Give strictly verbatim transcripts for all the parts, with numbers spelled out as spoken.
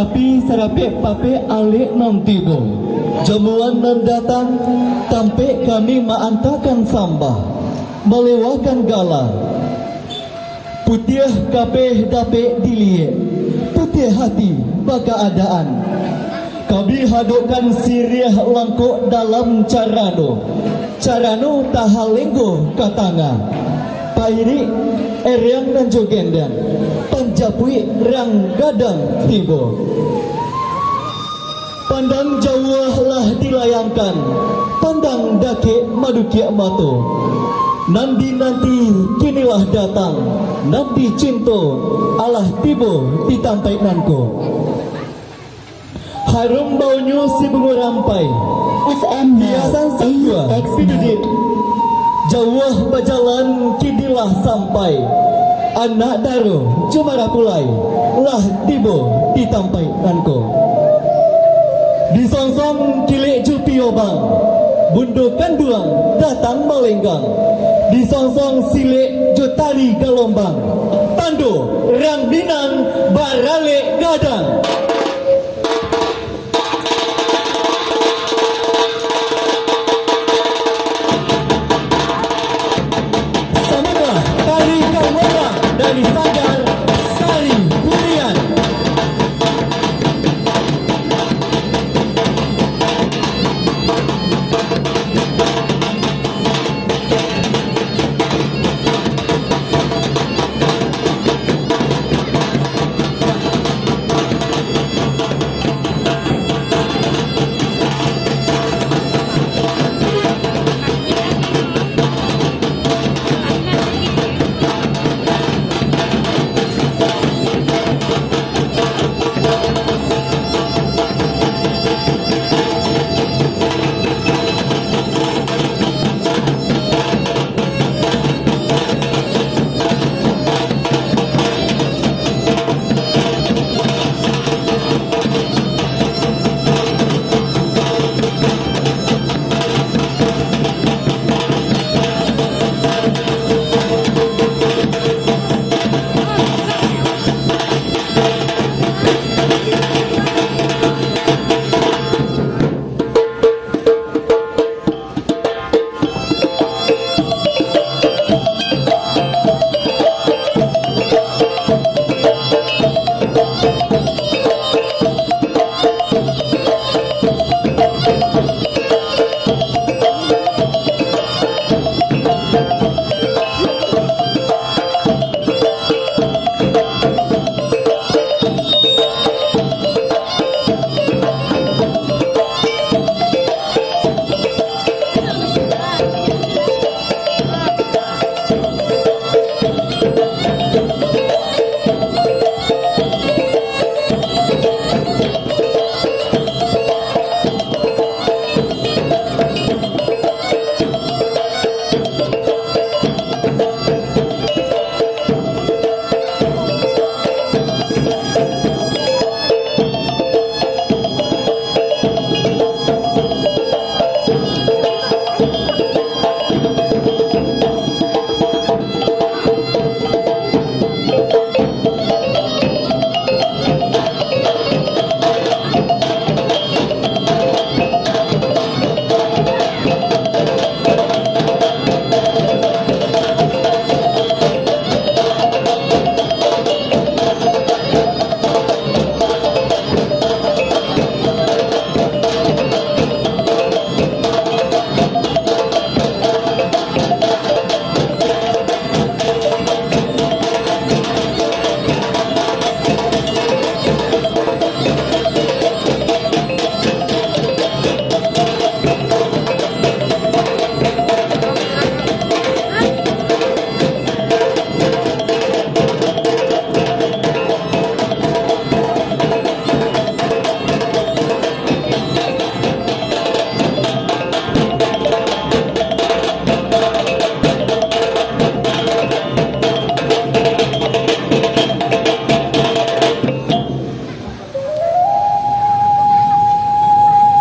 Tapi sarapek-papek alek nan tibo, jamuan nan datang, tampek kami maantakan sambah, malewakan gala. Putiah kapeh dapek diliek, putiah hati bakaadaan. Kami hadokkan siriah langkok dalam carano, carano tahalenggo ka tangah. Pairik eriang nan jo gendang, panjapuik rang gadang tibo. Pandang jauah lah dilayangkan, pandang dakek madukiak mato. Nan dinanti kini lah datang, nan dicinto alah tibo di tampaik nan ko. Harum baunyo si bungo rampai, hiasan sakua si duduak. Jauah bajalan kini lah sampai, anak daro jo marapulai lah tibo di tampaik nan ko. Disongsong kilek jo piobang, bundo kanduang datang malenggang. Disongsong silek jo tari galombang, tando rang Minang baralek gadang. Sambutlah tari galombang dari Sanggar Sari Purian.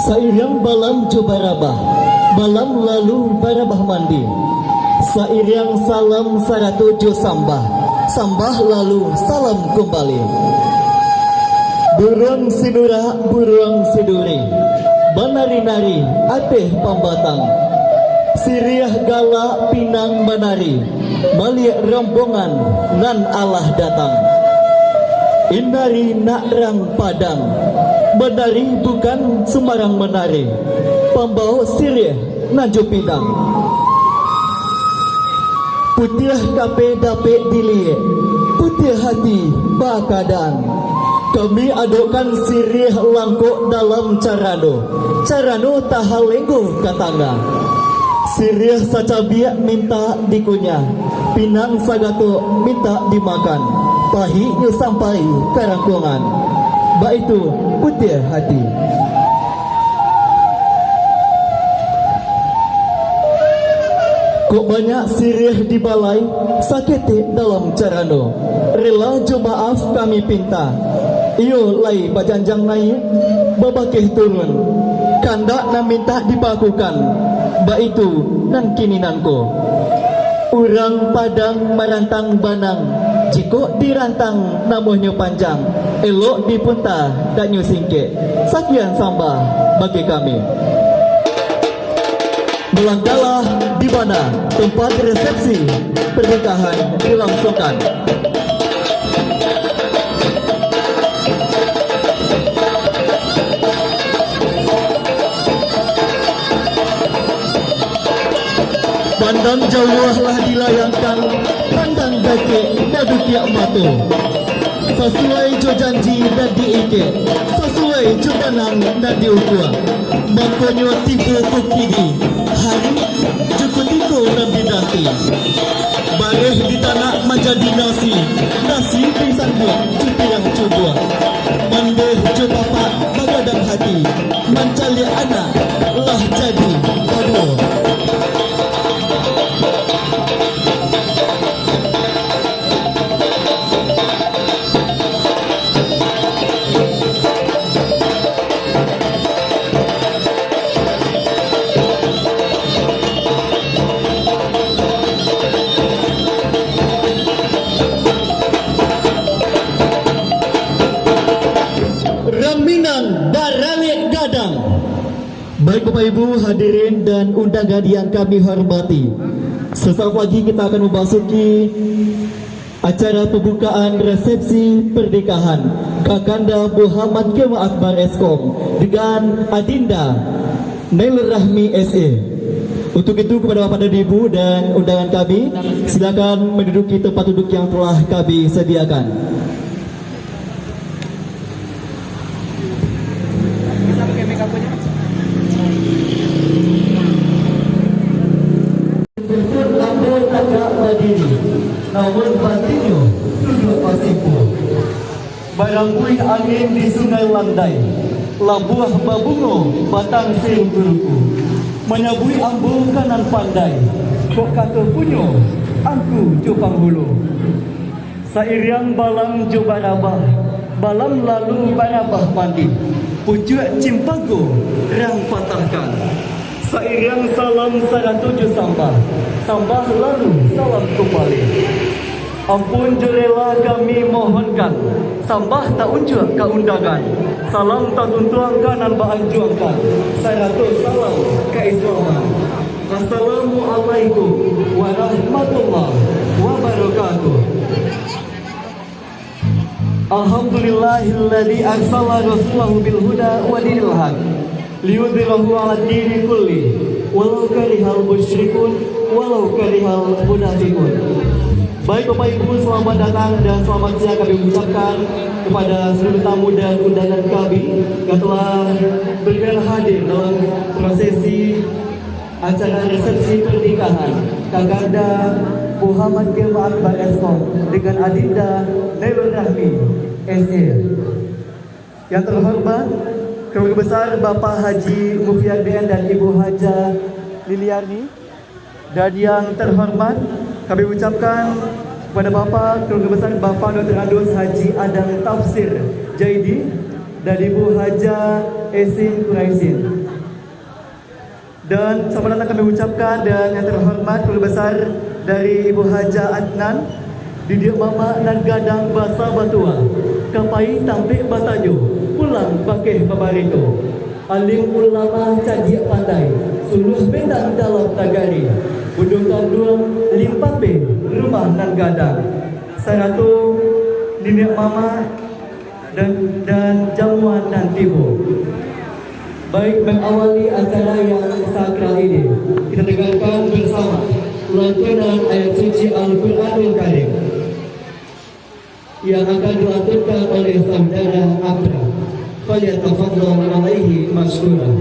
Sairiang balam jo barabah, balam lalu barabah mandi. Sairiang salam sarato jo sambah, sambah lalu salam kumbali. Buruang sinurak, buruang siduri, banari-nari ateh pambatang. Siriah galak pinang manari, baliak rombongan nan alah datang. Inari nak rang Padang, manari bukan sumbarang manari, pambawok siriah nan jo pinang. Putiah kape dapek diliek, putiah hati bakadang. Kami adokkan siriah langkok dalam carano, carano tahalenggo ka tangah. Siriah sacabiak mintak dikunyah, pinang sagatok mintak dimakan, pahiknyo sampai ka rangkongan. Baitu putiah hati. Kok banyak siriah di balai, saketek dalam carano. Rela jo maaf kami pinta, iyo lai bajanjang naiak, babakeh turun. Kandak nan mintak dibakukan, baitu nan kini nangko. Urang Padang marantang banang, jikok dirantang namuahnyo panjang, elok dipunta daknyo singkek. Sakian sambah bagi kami. Balangkahlah di bana tempat resepsi pernikahan dilangsungkan. Pandang jauah lah dilayangkan, pandang dakek badukiak mato. Sasuai jo janji nan diikek, sasuai jo banang nan diukua. Makonyo tibo ko kini, hari jo kutiko nan dinanti. Bareh ditanak manjadi nasi, nasi disanduak jo piriang cubuak. Mandeh jo bapak bagadang hati, mancaliak anak lah jadi baduo. Rang Minang baralek gadang. Baik, Bapak Ibu, hadirin dan undangan yang kami hormati, sesaat lagi kita akan memasuki acara pembukaan resepsi pernikahan Kakanda Muhammad Gema Akbar S Kom dengan Adinda Nailul Rahmi S A. Untuk itu, kepada Bapak dan Ibu dan undangan kami, silakan menduduki tempat duduk yang telah kami sediakan. Pun ambo tagak badiri, namun batinnyo duduak basimpuah. Barambuih angin di Sungai Landai, labuah babungo batang sirungku-rungku. Manyabuik ambo ka nan pandai, kok kato punyo angku jo panghulu. Sairiang balam jo barabah, balam lalu barabah mandi, pucuak cimpago rang patahkan. Sairiang salam sarato jo sambah, sambah lalu salam kumbali. Ampun jo rela kami mohonkan, sambah taunjuak ka undangan, salam tatuntuang ka nan baanjuangkan, sarato salam kaislaman. Assalamualaikum warahmatullahi wabarakatuh. Alhamdulillahilladzi arsala rasulahu bil huda wa dinil haq, liyudhhirahu 'alad dini kulli, walau karihal musyrikun, walau karihal munafiqun. Baik, Bapak Ibu, selamat datang dan selamat siang kami ucapkan kepada seluruh tamu dan undangan kami yang telah berkenan hadir dalam prosesi acara resepsi pernikahan Kakanda Muhammad Gema Akbar S Kom dengan Adinda Nailul Rahmi S A. Yang terhormat, keluarga besar Bapak Haji Mufiar D N dan Ibu Hajah Liliarni. Dan yang terhormat, kami ucapkan kepada Bapak, keluarga besar Bapak Doktor Andus Haji Adang Tafsir Jaidi dan Ibu Hajah Esin Kuraisin. Dan selamat datang kami ucapkan, dan yang terhormat keluarga besar dari Ibu Hajah Adnan, Didiak mamak nan gadang basa batua, ka pai tampek batanyo, pulang bakeh babarito. Alim ulama cadiak pandai, suluah bentang dalam nagari. Bundo kanduang limpapeh rumah nan gadang, sarato niniak mamak dan, dan jamuan nan tibo. Baik, mengawali acara yang sakral ini, kita dengarkan bersama lantunan ayat suci Al-Quranul Karim yang akan dilantunkan oleh saudara Abra. Falyatafaddal alaihi masykuran.